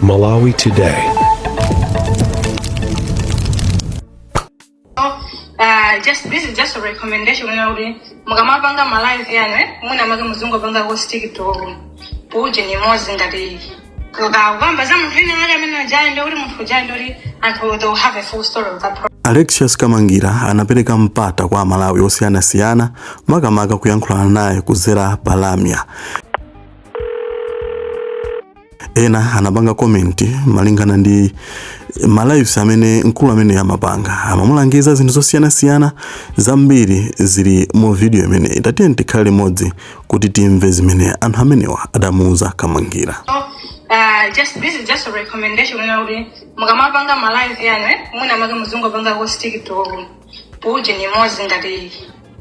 Malawi Today. Just this is just a recommendation kunena kuti mukamapanga ma live yanu, mwina make muzingopanga ku stick to uje imodzi, ngati kukamba za munthu ine wake amene ajayi, ndi kuti munthu ujayi, ndi kuti anthu they will have a full story of that person. Alexious Kamangira anapereka mpata kwa Amalawi osiyanasiyana, makamaka kuyankhulana naye kudzera pa lamya. Ena anapanga comment malingana ndi ma lives amene mkulu amene amapanga, amamulangiza zinthu zosiyanasiyana zambiri zili mu video imeneyi. Tatiyeni tikhale limodzi kuti timve zimene anthu amenewa adamuuza Kamangira. Just this is just a recommendation kunena kuti mukamapanga ma live yanu, mwina make muzingopanga ku stick to uje imodzi, ngati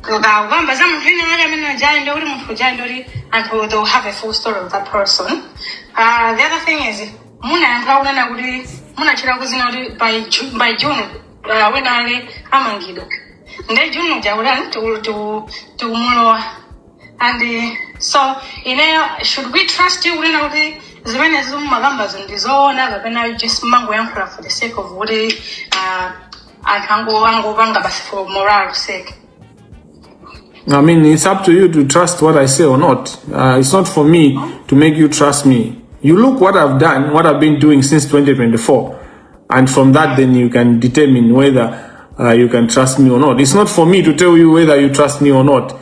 kukamba za munthu ine wake amene ajayi, ndi kuti munthu ujayi, ndi kuti anthu they will have a full story of that person. The other thing is, munayankhula kunena kuti munachita kuzina kuti by June wina ake amangidwa, nde June uja kutani tikumulowa, and so ineyo, should we trust you kunena kuti zimene mumakambazo ndizoona, kapena just mangoyankhula for the sake of kuti anthu angopanga basi for moral sake? I mean, it's up to you to trust what I say or not. It's not for me to make you trust me. You look what I've done, what I've been doing since 2024, and from that, then you can determine whether you can trust me or not. It's not for me to tell you whether you trust me or not.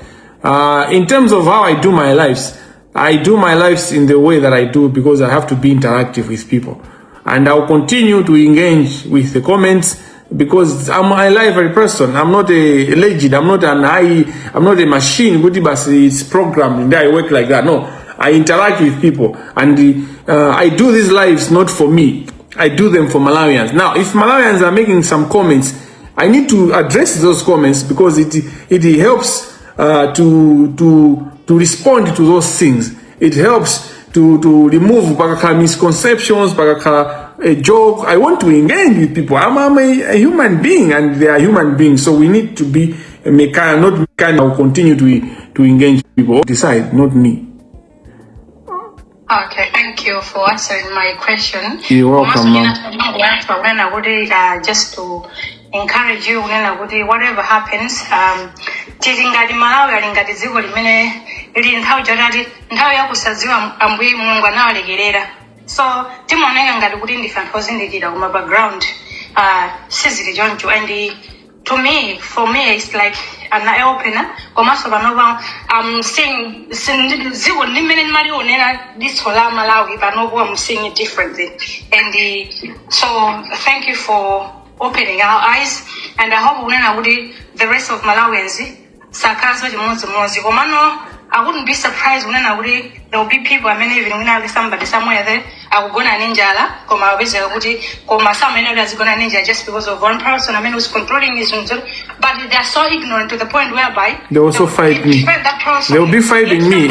In terms of how I do my lives, I do my lives in the way that I do because I have to be interactive with people. And I'll continue to engage with the comments because I'm a lively person. I'm not a legend. I'm not an I. I'm not a machine. Kuti basi it's programmed and I work like that. No, I interact with people and I do these lives not for me. I do them for Malawians. Now, if Malawians are making some comments, I need to address those comments because it helps to respond to those things. It helps to remove pakakhala misconceptions, pakakhala a joke. I want to engage with people. I'm a human being and they are human beings. So we need to be a mechanic, not mechanic. I'll continue to engage people. Decide, not me. Okay, thank you for answering my question. You're welcome, ma'am. Kunena kuti just to encourage you kunena kuti whatever happens, tili ngati Malawi ali ngati dziko limene lili nthawi chotati nthawi yakusadziwa Ambuye Mulungu anawalekerera, so timaoneka ngati kuti ndife anthu ozindikira, koma background sizili choncho. And to me, for me, it's like an eye opener. Komanso panopa I'm seeing dziko ndimene ndimalionera diso la Malawi, panopo I'm seeing it differently, and so thank you for opening our eyes, and I hope kunena kuti the rest of Malawians sakhalanso chimodzimodzi. Komano I wouldn't be surprised kunena kuti there will be people amene even mwina somebody somewhere there akugona ndi njala, koma apezeka kuti koma samene kuti azigona ndi njala just because of one person amene who's controlling his, but they are so ignorant to the point whereby They also will fight me. Defend that person. They will be fighting me.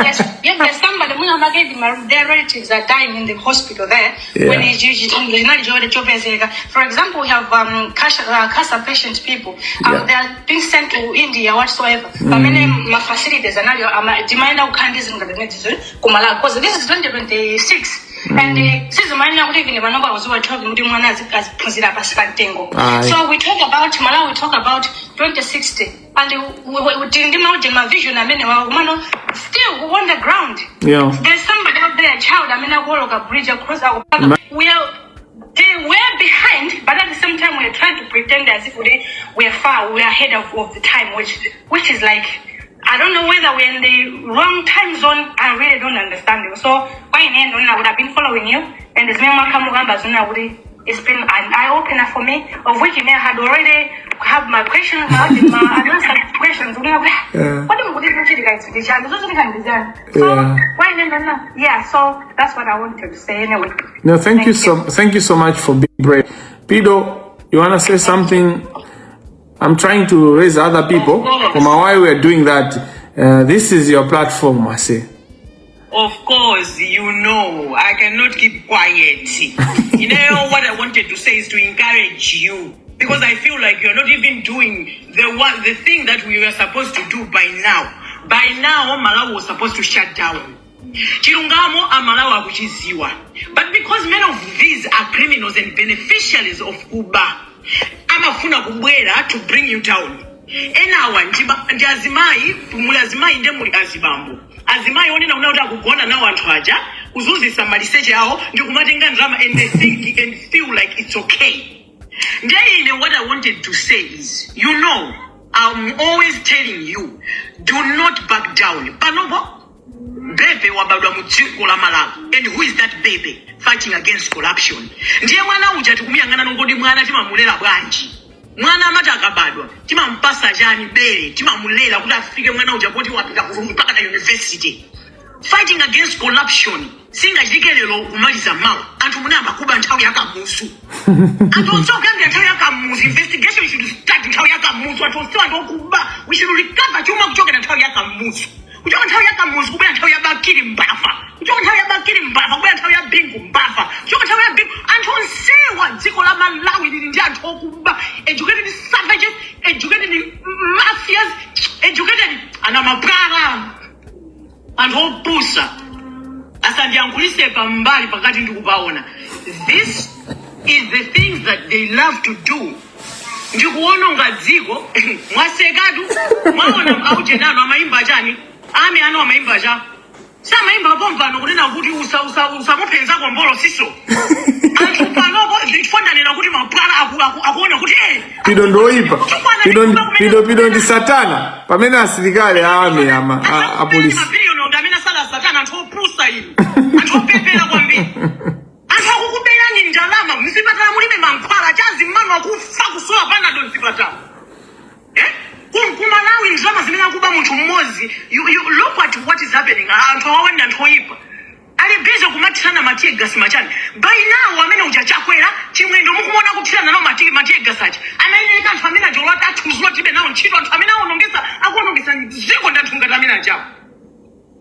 Yes, there's somebody mwina make their relatives are dying in the hospital there when chinali chopezeka. For example, we have cancer patient people. They are being sent to India whatsoever. Pamene ma facilities anali timaenda kukhala ndi zinthu ngati zimenezo ku Malawi, because this is 2026 and sizimayenera kuti even panopa uziwa talking kuti mwana aziphunzira pasi pa mtengo. Aye. So we talk about Malawi, we talk about 2060 and tili ndi mauje ma vision amene wawo, komano still we on the ground. There's somebody out there, a child amene akuoloka bridge across our, we are they we're behind, but at the same time we're trying to pretend as if we are far, we are ahead of the time, which is like, I don't know whether we're in the wrong time zone. I really don't understand it. So why in the end, I would have been following you, and zimene mwakamba zina kuti it's been an eye opener for me, of which I had already have my questions, my unanswered questions. What do you think? So why in the end, yeah, so that's what I wanted to say anyway. No, thank you so thank you so much for being brave. Pido, you wanna say something? I'm trying to raise other people. Koma while we are doing that, this is your platform, I say. Of course, you know, I cannot keep quiet. What I wanted to say is to encourage you because I feel like you're not even doing the thing that we were supposed to do by now. By now, Malawi was supposed to shut down. Chilungamo Amalawi akuchiziwa, but because many of these are criminals and beneficiaries of kuba, amafuna kubwera to bring you down. Enawa ndi azimayi, muli azimayi nde muli azibambo. Azimayi onena kuna kuti akugona nawo anthu aja, kuzunzisa maliseche awo ndi kumatenga ndalama, and they think and feel like it's okay. Ndiye what I wanted to say is, I'm always telling you, do not back down. Panopo baby wabadwa mu dziko la Malawi, and who is that baby fighting against corruption? Ndiye mwana uja tikumuyang'ana, nongodi mwana timamulera bwanji? Mwana amati akabadwa timampasa chani? Bere. Timamulera kuti afike mwana uja poti wapita mpaka na university fighting against corruption. Singachitike lero kumaliza mawa. Anthu munayamba kuba nthawi yakamuzu. Anthu onse okuyambira nthawi yakamuzu, investigation should start nthawi yakamuzu. Anthu onsewa ndi okuba. We should recover chuma kuchokera nthawi yakamuzu, kuchoka nthawi yakamuzu kubwera nthawi ya Bakili mbava, kuchoka nthawi ya Bakili mbava kubwera nthawi ya Bingu mbava, kuchoka nthawi ya Bingu. Anthu onsewa, dziko la Malawi lili ndi anthu okuba, educated savages, educated mafias, educated anamapwala, anthu opusa. Asandiyankhulise pambali pakati ndikupaona. This is the things that they love to do, ndikuononga dziko. Mwasekatu, mwaona aujenano amayimba chani? Ame ano amayimba cha samayimba pompano kunena kuti usamuphenzako mbolo siso. Anthu panopo ndifondanena kuti mapwala akuona kuti Pido ndoipa. Pido, pido, pido ndi satana pamene asilikali a army ama a polisi. Mabiliyoni amene asala satana. Anthu opusa inu, anthu opepera kwambiri, anthu akukuberani ndalama. Mzipatala mulibe mankhwala, chazi mmano akufa kusowa Panado mzipatala. Eh? Kumalawi ndalama zimene akuba munthu mmodzi, you look at what is happening. Anthu awawa ndi anthu oyipa, ali busy kumathirana ma tear gas machani. By now amene uja Chakwera, Chimwendo mukuona kuthirana nawo ma tear gas aja, amayeneka anthu amene aja olati athuzula, tibe nawo ntchito. Anthu amene awonongesa, akuwonongesa dziko ndi anthu ngati amene ajawo.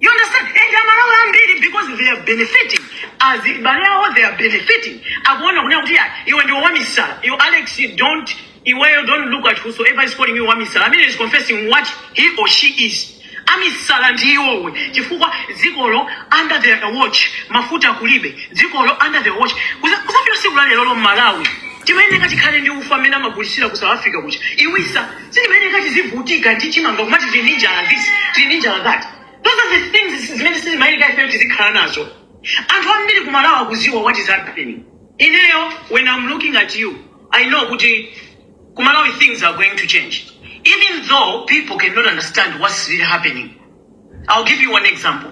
You understand? And Amalawi ambiri, because they are benefiting, as ibale awo they are benefiting, akuona kunena kuti ya iwe ndiwe wamisala. You Alex, don't, iweyo don't look at whosoever is calling you wamisala. I mean, is confessing what he or she is. Amisala ndi iwowe, chifukwa dzikolo under their watch mafuta kulibe, dzikolo under their watch. Kusafika siku la lero Malawi timayeneka tikhale ndi ufa amene amagulisira ku South Africa kucha iwisa. Sitimayeneka tizivutika ndi chimanga kumati tili ndi njala this, tili ndi njala that. Those are the things zimene sizimayeneka ifeyo tizikhala nazo. Anthu ambiri kumalawi akuziwa what is happening. Ineyo, when I'm looking at you, I know kuti kumalawi things are going to change, even though people cannot understand what's really happening. I'll give you one example.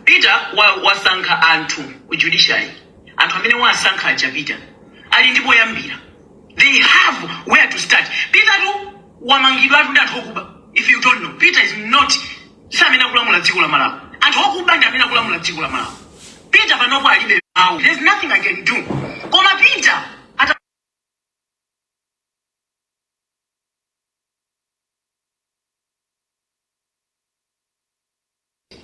Peter wasankha anthu ku judiciary. Anthu amene wasankha aja Peter ali ndi poyambira. They have where to start. Peter tu wamangidwa atu ndi anthu okuba. If you don't know, Peter is not, si amene akulamula dziko la Malawi. Anthu okuba ndi amene akulamula dziko la Malawi. Peter panopo alibe mawu. There's nothing I can do. Koma Peter ata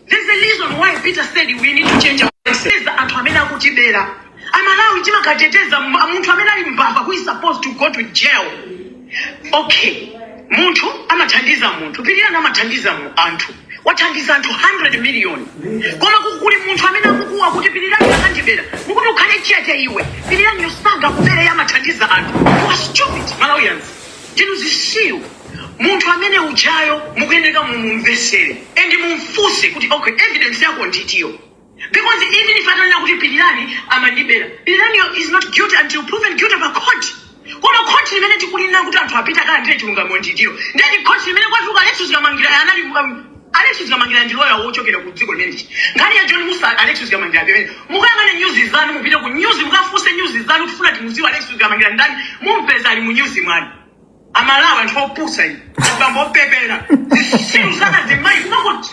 There's a reason why Peter said we need to change our mindset. Anthu amene akutibera Amalawi timakateteza munthu amene ali mbava who is supposed to go to jail. Okay, munthu amathandiza munthu, Pirirani amathandiza anthu, wathandiza anthu 100 million, koma kuli munthu amene akukuwa kuti Pirirani akandibera, mukuti ukhale chete iwe. Pirirani yosaga kubere, amathandiza anthu. You are stupid, Malawians, ndinu zisilu. Munthu amene ujayo mukuyeneka mumumvesere and mumfunse kuti okay, evidence yako nditiyo? Because even if atanena kuti Pirirani amandibera, Pirirani is not guilty until proven guilty pa court. Koma court limene tikulina kuti anthu apite akalandire chilungamo nditiyo? Ndeni court limene kwatuluka Alexius Kamangira anali Alexius Kamangira ndi lawyer wochokera ku dziko limeneli. Nkhani ya John Musa, Alexius Kamangira pamene mukayang'ane news zanu, mupite ku news mukafunse news zanu, tifuna timuziwe Alexius Kamangira ndani, mumpeza ali mu news mwanu. Amalawi anthu opusa inu, abambo opepera, zisilu zaka zimayi kumakuti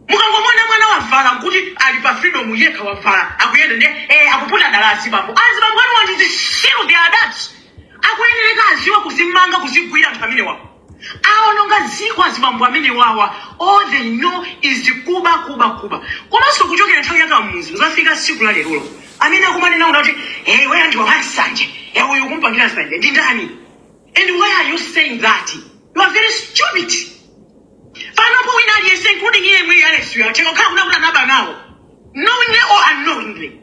mukangomona mwana wavala nkuti ali pa freedom yekha, wavala akuyenda ndiye akuputa dala azibambo. Azibambo anu wandi zisilu, the adults akuyenereka aziwe kuzimanga, kuzigwira anthu amene wawa aononga dziko. Azibambo amene wawa, all they know is kuba, kuba, kuba. Komanso kuchokera nthawi yakamuzu zafika tsiku la lerolo, amene akumanena una kuti, "Hey, wewe ndiwe wansanje, hey, uyu kumpangira nsanje ndi ndani?" And why are you saying that? You are very stupid. Panopo wina aliyense, including iye mwe Alex uyo, atheka kukhala kuna kuti anaba nawo, knowingly or unknowingly.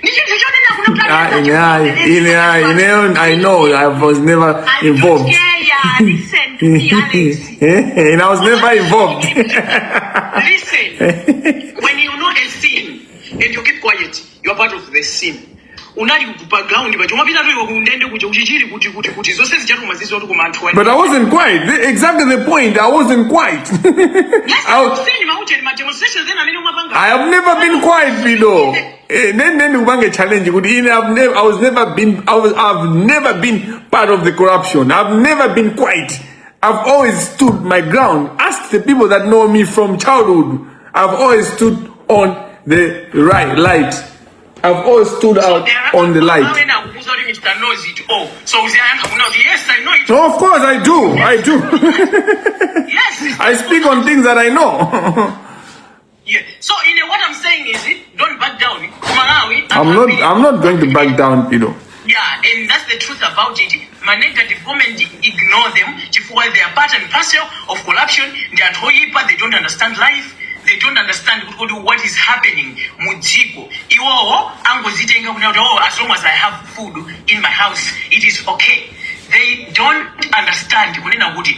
Ndi chinthu chonena kuna kuti Ah, ine, I know I was never involved. Yeah, listen to me, Alex. And I was never involved. Listen, when you know a sin and you keep quiet, you are part of the sin. Unali pa ground pacho, umapita tu iwe kundende kuja kuchichiri kuti zonse zichatu mazizo kuti koma anthu But I wasn't quiet. Exactly the point. I wasn't quiet. Yes, I've seen mauche ma demonstrations ena amene umapanga. I have never been quiet, Fido. Then ubange challenge kuti ine I've never, I was never been, I was, I've never been part of the corruption. I've never been quiet. I've always stood my ground. Ask the people that know me from childhood. I've always stood on the right light. I've always stood out on the light. Amene akukuza kuti Mr. Knows it all. So uziyankha kuna kuti yes, I know it. No, of course I do. I do. Yes. I speak on things that I know. Yeah. So in what I'm saying is, don't back down. Malawi. I'm not going to back down. Yeah, and that's the truth about it. Ma negative comment, ignore them. Chifukwa they are part and parcel of corruption. They are oyipa, they don't understand life. They don't understand kuti what is happening mudziko. Iwowo angozitenga kuti, oh, as long as I have food in my house, it is okay. They don't understand kunena kuti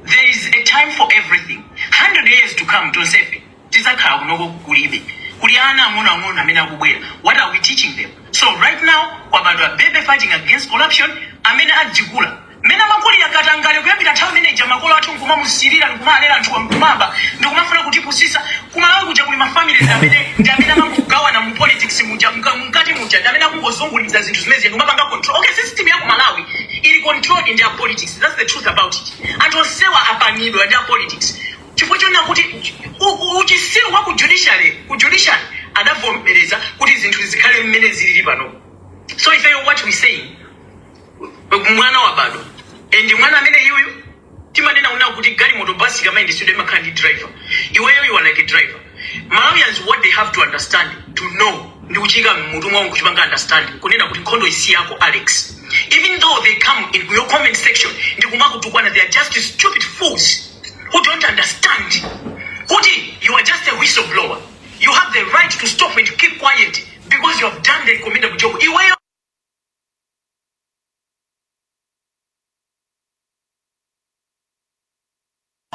there is a time for everything. 100 years to come, tonsefe tizakhala kunoko kulibe. Kuli ana ang'onoang'ono amene akubwera. What are we teaching them? So right now kwabadwa baby fighting against corruption amene adzikula mmene amakulira katangale kuyambira nthawi imeneja, makolo athu nkumamusirira, nkumalera anthu nkumaba, ndikumafuna kutipusisa. Kumalawi kuja kuli mafamilies amene ndi amene amangogawana mu politics muja, mkati muja, ndi amene akungozunguliza zinthu zimene ndikumapanga control. Okay, system ya ku Malawi ili controlled ndi a politics. That's the truth about it. Anthu onsewa apanidwa ndi a politics chifukwa chonena kuti uchisiru wa ku judiciary, ku judiciary adavomereza kuti zinthu zikhale mmene zilili pano. So ifeyo, what we saying, mwana wabadwa, and mwana amene yuyu timanena kuna kuti galimoto, basi kamayendesedwe imakhala ndi driver. Iweyo, you are like a driver. Malawians, what they have to understand, to know, ndi kuchika mmutu mwawo kuchipanga understand kunena kuti nkhondo isi yako, Alex. Even though they come in your comment section ndikumakutukwana, they are just stupid fools who don't understand kuti you are just a whistleblower. You have the right to stop and to keep quiet because you have done the commendable job. Iweyo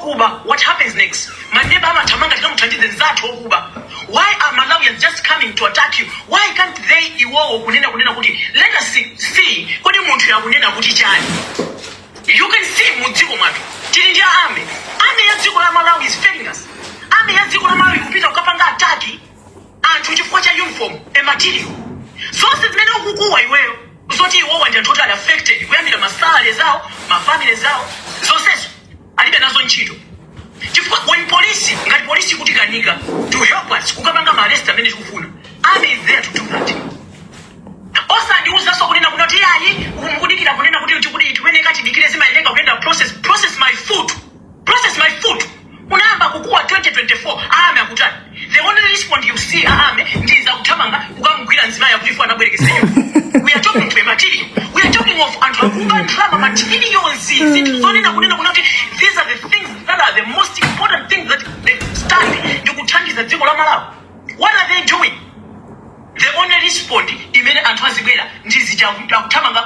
kuba, what happens next? Maneba amathamanga tikamuthandize nzathu okuba. Why are Malawians just coming to attack you? Why can't they iwowo kunena kuti let us see kodi munthu yakunena kuti chani? You can see mudziko mwathu tili ndi army. Army ya dziko la Malawi is failing us. Army ya dziko la Malawi kupita kukapanga attack anthu chifukwa cha uniform, a material. Zonse zimene ukukuwa iweyo zoti iwowa ndi anthu oti ali affected, kuyambira masalary zawo, mafamily zawo, zonsezo alibe nazo ntchito, chifukwa when police, ngati polisi kuti kanika to help us kukapanga ma arrest amene tikufuna, army is there to do that. Osandiuzanso kunena kuti yayi, mukudikira kunena kuti tikuyeneka tidikire, zimayeneka kuyenda process. Process my foot, process my foot. Unayamba kukuwa 2024, army akutani? The only respond you see, army ndiza kuthamanga kukamugwira mzimayi akuti ife anabwerekeseyo. We are talking to a material. We are talking of anthu akuba ndalama, materials, zinthu zonena kunena kuti these are the things that are the most important things that they stand ndikuthandiza dziko la Malawi. What are they doing? The only respond imene anthu azibwera ndizija akuthamanga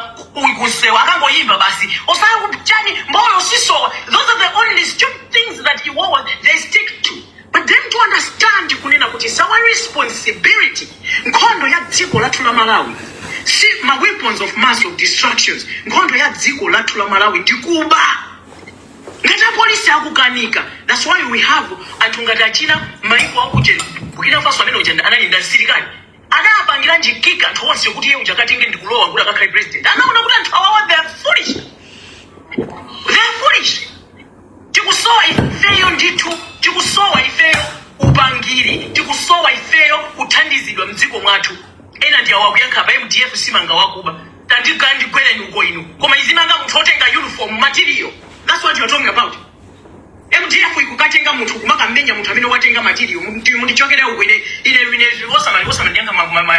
kunsewa, akangoyimba basi, osaya chani, mbolo sisowa. Those are the only stupid things that iwowa they stick to. But then to understand kunena kuti it's our responsibility. Nkhondo ya dziko lathu la Malawi si ma weapons of mass of destructions. Nkhondo ya dziko lathu la Malawi ndikuba. Ngati apolisi akukanika, that's why we have anthu ngati achina maiko akuje Burkina Faso amene uja anali ndi asilikali, adapangira njikika anthu onse kuti iye uja akatenge ndikulowa kuti akakhale president. Anaona kuti anthu awawa, they are foolish, they are foolish. Tikusowa ifeyo ndithu, tikusowa ifeyo upangiri, tikusowa ifeyo kuthandizidwa mdziko mwathu. Ena ndi awa kuyankha pa MDF simanga wakuba, tandikandigwereni uko inu. Koma izimanga munthu otenga uniform material? That's what you're talking about. MDF ikukatenga munthu kumakamenya munthu amene watenga material. Mundichokere uko. Ine osamandiyankha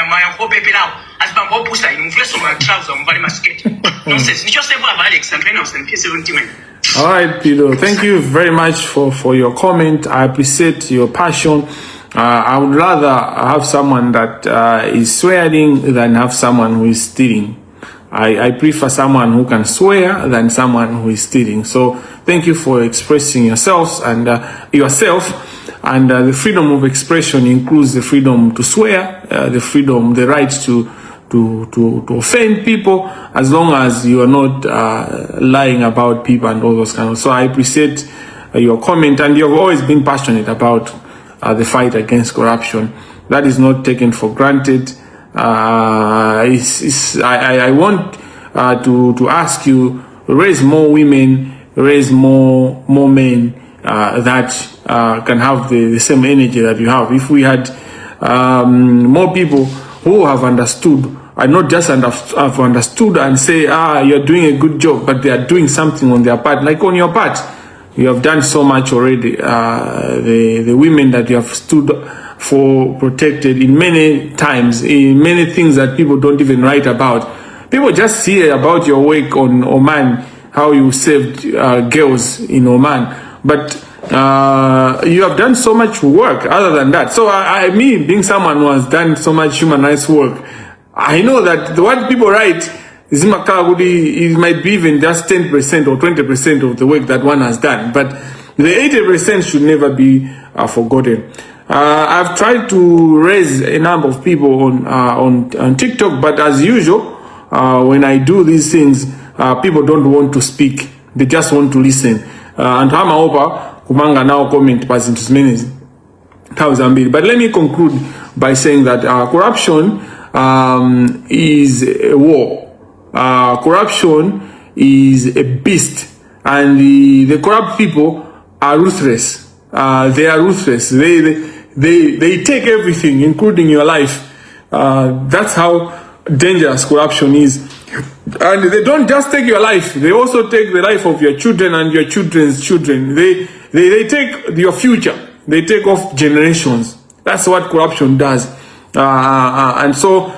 mayankho opeperawo, azibambo opusa inu. Muvuleso ma trouser, muvale masiketi. Nonsense. Ndichosepo apa, Alex. Anthu ena usamphise mtima. All right, Peter. Thank you very much for your comment. I appreciate your passion. I would rather have someone that is swearing than have someone who is stealing. I prefer someone who can swear than someone who is stealing. So thank you for expressing yourselves and yourself. And the freedom of expression includes the freedom to swear, the freedom, the right to offend people, as long as you are not lying about people and all those kind of. So I appreciate your comment, and you've always been passionate about the fight against corruption. That is not taken for granted. I want to ask you, raise more women, raise more men that can have the same energy that you have. If we had more people who have understood, and not just have understood and say, "Ah, you're doing a good job," but they are doing something on their part, like on your part. You have done so much already. The women that you have stood for, protected in many times, in many things that people don't even write about. People just hear about your work on Oman, how you saved girls in Oman. But you have done so much work other than that. So me being someone who has done so much human rights work, I know that what people write, zimakhala kuti it might be even just 10% or 20% of the work that one has done. But the 80% should never be forgotten. I've tried to raise a number of people on TikTok, but as usual, when I do these things, people don't want to speak. They just want to listen. Anthu amaopa kupanga nawo comment pa zinthu zimenezi nthawi zambiri. But let me conclude by saying that corruption is a war. Corruption is a beast, and the corrupt people are ruthless. They are ruthless. They take everything, including your life. That's how dangerous corruption is. And they don't just take your life, they also take the life of your children and your children's children. They take your future, they take off generations. That's what corruption does. And so,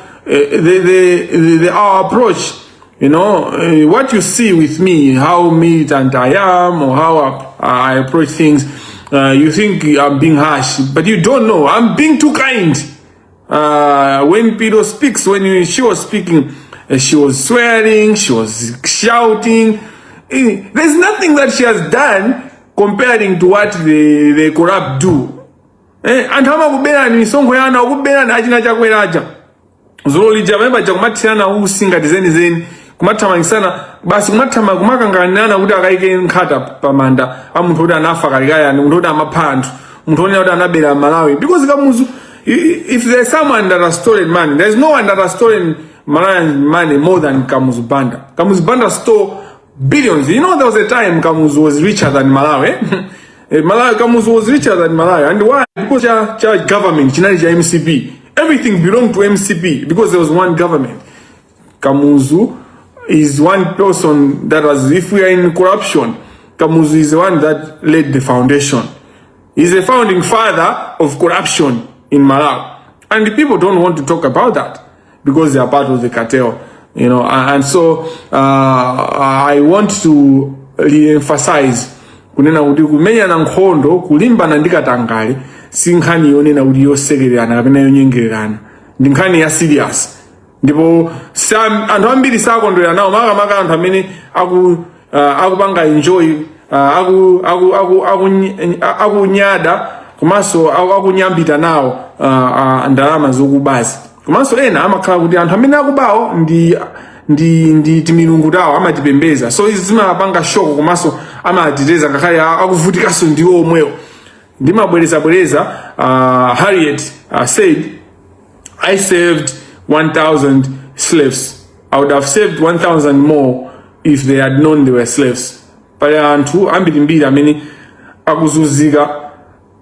our approach, what you see with me, how militant I am or how I approach things, you think I'm being harsh, but you don't know. I'm being too kind. When Peter speaks, when she was speaking, she was swearing, she was shouting. There's nothing that she has done comparing to what the corrupt do. Anthu amakuberani misonkho yanu, akuberani achina Chakwera aja. Dzulo lija pamene paja kumathirana utsi ngati zenizeni, kumathamangisana basi, kumathama kumakanganirana kuti akayike nkhata pamanda a munthu kuti anafa kalekale, munthu kuti amapha anthu, munthu onena kuti anabera Malawi. Because Kamuzu, if there's someone that has stolen money, there's no one that has stolen Malawian money more than Kamuzu Banda. Kamuzu Banda stole billions. There was a time Kamuzu was richer than Malawi, eh? Malawi, Kamuzu was richer than Malawi. And why? Because cha government, chinali cha MCP. Everything belonged to MCP because there was one government. Kamuzu is one person that was, if we are in corruption, Kamuzu is the one that laid the foundation. He's the founding father of corruption in Malawi. And the people don't want to talk about that because they are part of the cartel. And so I want to re-emphasize kunena kuti kumenyana nkhondo kulimbana ndi katangale si nkhani yonena kuti yosekererana kapena yonyengererana, ndi nkhani ya serious. Ndipo anthu ambiri sakondwera nawo, makamaka anthu amene akupanga enjoy, akunyada komanso akunyambita nawo ndalama zokubazi. Komanso ena amakhala kuti anthu amene akubawo ndi timilungu tawo amatipembeza, so izi zimapanga shock komanso amateteza ngakhale akuvutikanso ndiwo omwewo. Ndimabwerezabwereza, Harriet said, "I saved 1,000 slaves. I would have saved 1,000 more if they had known they were slaves." Pali anthu ambirimbiri amene akuzunzika,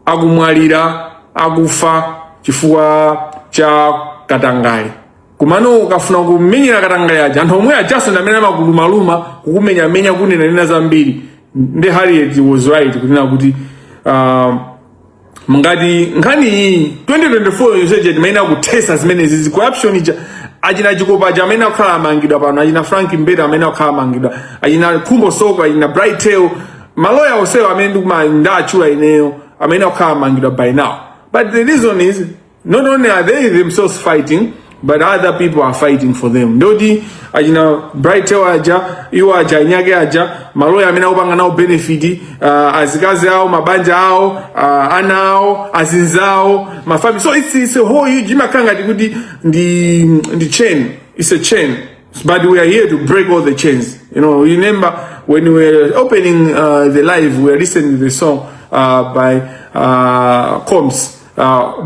akumwalira, akufa chifukwa cha katangale. Kumano ukafuna kumenyera katangale aja, anthu omwe ajaso ndi amene amakulumaluma, kukumenyamenya, kunenanena zambiri. Ndi Harriet was right kunena kuti ngati nkhani iyi 2024 yonseje timayenera kuthesa zimenezi, corruption ija. Achina Chikopa aja amene akukhala amangidwa pano, achina Frank Mbeta amene akukhala amangidwa, achina Khumbo Soko, achina Bright Theu, maloya onsewo amene ndikuma ndatchula ineyo amene akukhala amangidwa by now. But the reason is, not only are they themselves fighting, but other people are fighting for them. Ndoti achina Bright Theu aja, iwo aja, anyake aja, maloya amene akupanga nawo benefit, azikazi awo, mabanja awo, ana awo, azinzawo, mafamily. So it's a whole huge, imakhala ngati kuti ndi chain. It's a chain, but we are here to break all the chains. Remember when we were opening the live, we were listening to the song by Combs,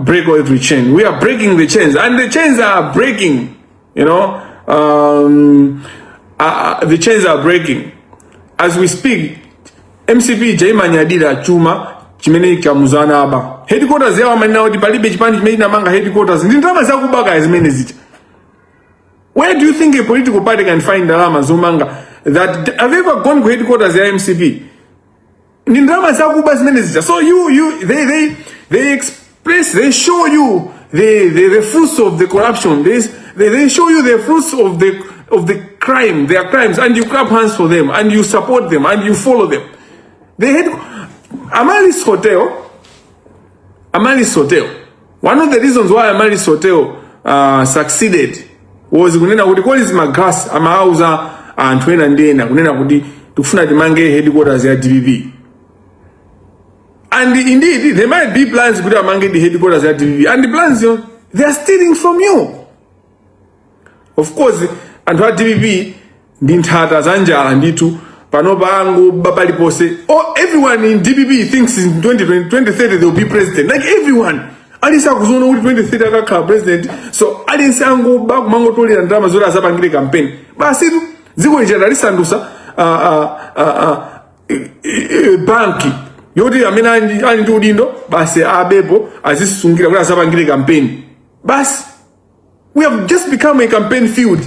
"Break Every Chain." We are breaking the chains, and the chains are breaking. The chains are breaking as we speak. MCP chaimanyadira chuma chimene Kamuzana aba. Headquarters yawo amanena kuti palibe chipani chimene chinamanga headquarters ndi ndalama zakubaka zimene zija. Where do you think a political party can find ndalama zomanga that? Have you ever gone to headquarters ya MCP? Ndi ndalama zakuba zimene zija. So you you they express, they show you the fruits of the corruption. They show you the fruits of the crime, their crimes, and you clap hands for them and you support them and you follow them. They had Amaryllis Hotel. Amaryllis Hotel, one of the reasons why Amaryllis Hotel succeeded was kunena kuti Collins Magalasi amauza anthu ena ndi ena kunena kuti tikufuna timange headquarters ya DPP. And indeed there might be plans kuti amange the headquarters ya DPP, and the plans, they are stealing from you. Of course, anthu a DPP ndi nthata za njala ndithu. Panopa angoba paliponse. Oh, everyone in DPP thinks in 2020, 2030 they will be president. Like, everyone, aliyense akuziona kuti 2030 akakhala president. So aliyense angoba, kumangotolera ndalama zoti azapangire campaign. Basi tu, dziko lija talisandusa banki yoti amene ali ndi udindo basi abepo, azisungira kuti azapangire campaign. Basi, we have just become a campaign field.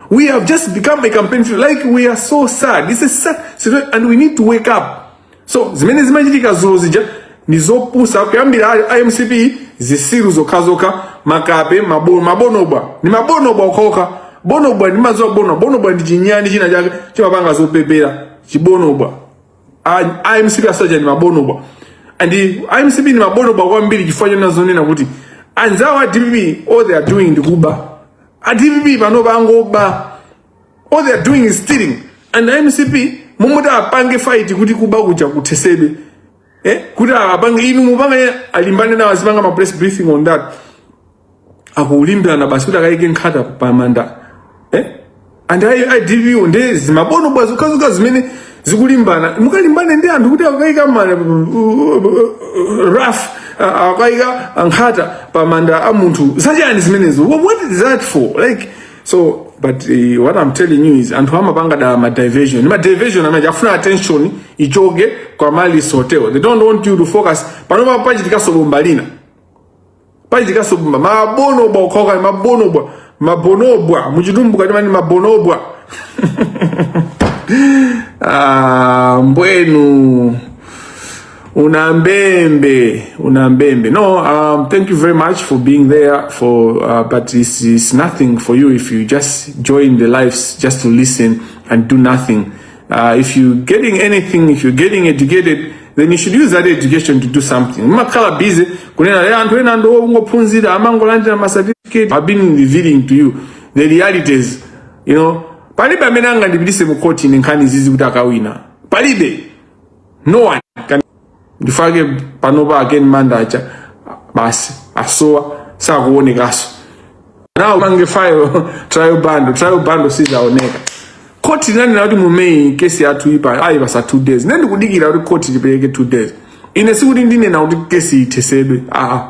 We have just become a campaign field. Like, we are so sad. This is sad situation and we need to wake up. So zimene zimachitika zulo zija ndi zopusa. Kuyambira a MCP, zisiru zokhazokha, makape, mabonobwa, ni mabonobwa okhaokha. Bonobwa ndi mazuwa bonobwa. Bonobwa ndi chinyani china chake chimapanga zopepera, chibonobwa. A MCP asaja ni mabonobwa, and IMCP ni mabonobwa kwambiri, chifukwa chona zonena kuti anzawo a DPP, all they are doing ndi kuba. A DPP pano pangoba. All they are doing is stealing. And MCP mumuti apange fight kuti kuba kuja kuthesedwe, kuti apange, inu mupange, alimbane nawo, azipanga ma press briefing on that. Akulimbirana basi kuti akayike nkhata pamanda, eh? And I DPP ndi zimabonobwa zokhazoka zimene zikulimbana. Mukalimbane ndi anthu kuti akayika raf, akayika nkhata pamanda a munthu, zachani zimenezo? What is that for? Like, so, but what I'm telling you is, anthu amapanga dala ma diversion, ma diversion amene afuna attention ichoke kwa Amaryllis Hotel. They don't want you to focus. Panopa pachitikaso bomba lina, pachitikaso bomba. Mabonobwa okhaokha, mabonobwa, mabonobwa muchitumbuka timani mabonobwa. Ah, mbwenu unambembe, unambembe. No, thank you very much for being there for but it's nothing for you if you just join the lives just to listen and do nothing. If you're getting anything, if you're getting educated, then you should use that education to do something. Mumakhala busy kunena lero anthu ena ndo ongophunzira, amangolandira ma certificate. I've been revealing to you the realities. Palibe amene angandipitise mu court ine nkhani zizi kuti akawina. Palibe, no one can. Ndifake panopa again manda acha basi asowa, sakuonekaso. Now mange file trial bundle, trial bundle sizaoneka. Court inanena kuti mu May kesi yathu ipa ayipasa 2 days. Nde ndikudikira kuti court lipereke 2 days. Ine sikuti ndinena kuti kesi ithesedwe, aa,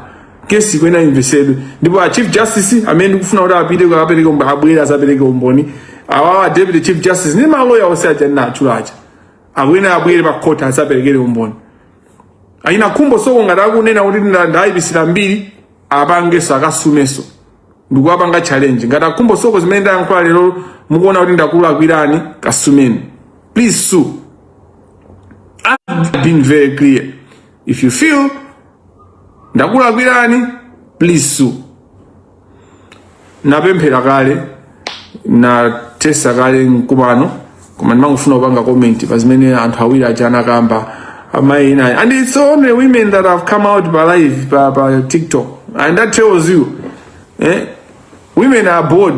kesi kwena imvesedwe. Ndipo a Chief Justice amene ndikufuna kuti apite akapereke abwere azapereke umboni, awawa Deputy Chief Justice ndi maloya onse aja ndinatchula aja, akwena abwere pa court azaperekere umboni. Ayina Khumbo Soko, ngati akunena kuti ndayipisira mbiri, apangeso, akasumeso. Ndikuwapanga challenge. Ngati akhumbo Soko, zimene ndayankhula lero mukuona kuti ndakulakwirani, kasumeni. Please sue. I've been very clear. If you feel ndakulakwirani, please sue. Napemphera kale, natesa kale mkumano, koma ndimangofuna kupanga comment pa zimene anthu awiri aja anakamba, amayi ena. And it's only women that have come out pa live pa TikTok, and that tells you, eh, women are bored.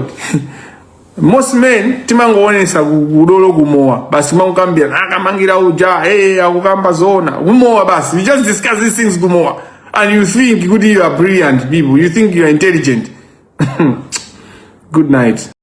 Most men timangoonesa kudolo kumowa basi, timangokambira akamangira uja, hey, akukamba zona kumowa basi. You just discuss these things kumowa and you think kuti you are brilliant people, you think you are intelligent. Good night.